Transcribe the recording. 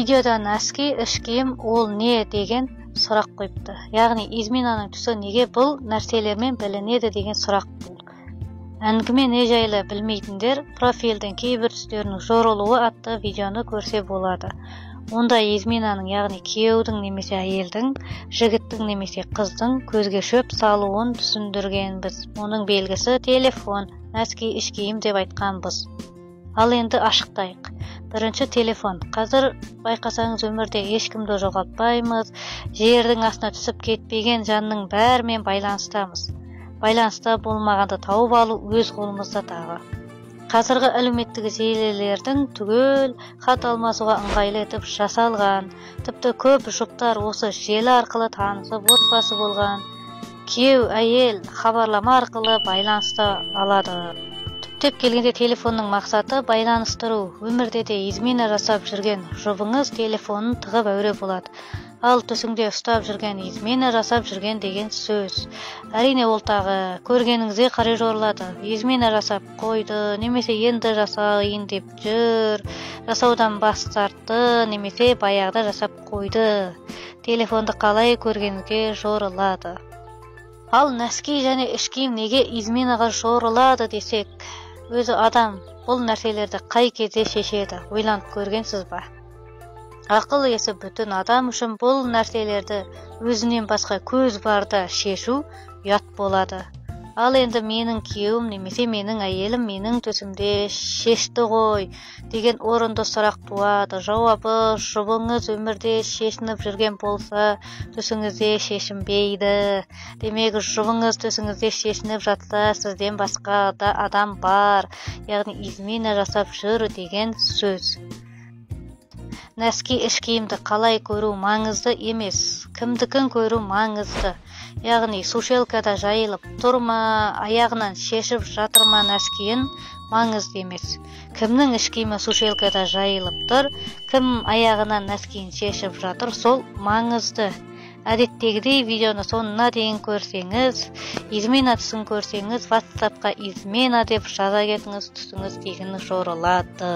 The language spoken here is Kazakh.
Видеода носки, іш киім ол не деген сұрақ қойыпты. Яғни изменаның түсі неге бұл нәрселермен білінеді деген сұрақ бұл. Әңгіме не жайлы білмейтіндер профильдің кейбір түстерінің жорылуы атты видеоны көрсе болады. Онда изменаның, яғни күйеудің немесе әйелдің, жігіттің немесе қыздың көзге шөп салуын түсіндіргенбіз. Оның белгісі телефон, носки, іш киім деп айтқанбыз. Ал енді ашықтайық. Бірінші телефон. Қазір байқасаңыз өмірде ешкімді жоғалтпаймыз, жердің астына түсіп кетпеген жанның бәрімен байланыстамыз. Байланыста болмағанды тауып алу өз қолымызда тағы. Қазіргі әлеуметтік желілердің түгел хат алмасуға ыңғайлы етіп жасалған. Тіпті көп жұптар осы желі арқылы танысып отбасы болған. Күйеу, әйел хабарлама арқылы байланыста алады. Түптеп келгенде телефонның мақсаты байланыстыру. Өмірде де измена жасап жүрген жұбыңыз телефонын тығып әуре болады. Ал түсіңде ұстап жүрген измена жасап жүрген деген сөз. Әрине ол тағы көргеніңізге қарай жорылады. Измена жасап қойды, немесе енді жасайын деп жүр, жасаудан бас тартты, немесе баяғыда жасап қойды. Телефонды қалай көргеніңізге жорылады. Ал носки және іш киім неге изменаға жорылады десек, өзі адам бұл нәрселерді қай кезде шешеді, ойланып көргенсіз ба? Ақыл есі бүтін адам үшін бұл нәрселерді өзінен басқа көз барда шешу ұят болады. Ал енді менің күйеуім немесе менің әйелім менің түсімде шешті ғой деген орынды сұрақ туады. Жауабы жұбыңыз өмірде шешініп жүрген болса, түсіңізде шешінбейді. Демек, жұбыңыз түсіңізде шешініп жатса, сізден басқа да адам бар, яғни измена жасап жүр деген сөз. Носки, іш киімді қалай көру маңызды емес, кімдікін көру маңызды. Яғни сушилкада жайылып тұр ма, аяғынан шешіп жатыр ма носкиін маңызды емес. Кімнің іш киімі сушилкада жайылып тұр, кім аяғынан носкиін шешіп жатыр, сол маңызды. Әдеттегідей видеоны соңына дейін көрсеңіз, измена түсін көрсеңіз, WhatsAppқа измена деп жаза кетіңіз, түсіңіз тегін жорылады.